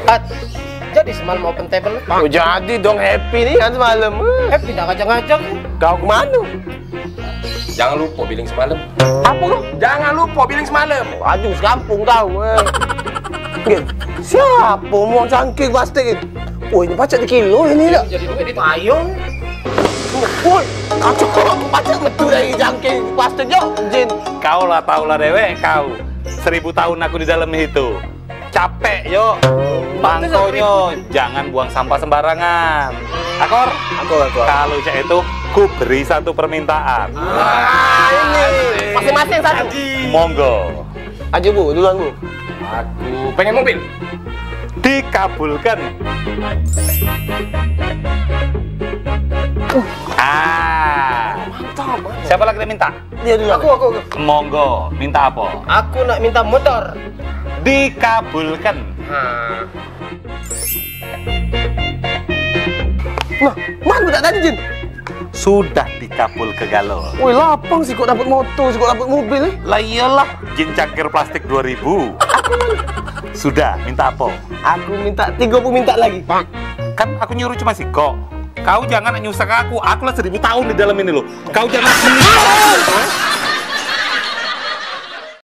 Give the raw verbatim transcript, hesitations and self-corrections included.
Pat, jadi semalam open table? Oh, jadi dong, happy ni kan semalam. Happy dah ngajak-ngajak. Kau kemana? Jangan lupa billing semalam. Apa kau? Jangan lupa billing semalam. Aduh, sekampung kau. Eh. Siapa mau cangkir plastik ni? Woi, ini pacak dikilo ini dak? Jadi duit di tayung. Woi, kacau, pacak metu dari cangkir plastik yo, Jin. Kau lah tahu lah dewek kau. Seribu tahun aku di dalam itu. Capek yo. Mangkonyo jangan buang sampah sembarangan. Akor? Akor, akor. Kalau cak itu, ku beri satu permintaan. Ah, ini. Masing-masing satu. Monggo. Aja, Bu, duluan, Bu. Aku pengen mobil. Dikabulkan. Ah. Mantap, mantap. Siapa lagi nak minta? Dia dulu. Aku, aku, aku. Monggo, minta apa? Aku nak minta motor. Dikabulkan. Nah, mana budak tadi, Jin? Sudah dikabul ke galo. Woi, lapang sih kok dapat motor, sih kok dapat mobil, eh. Lah iyalah, Jin cangkir plastik dua ribu. Sudah, minta apa? Aku minta tiga puluh minta lagi. Kan aku nyuruh cuma sikok. Kau jangan nyusah aku, aku lah seribu tahun di dalam ini loh. Kau jangan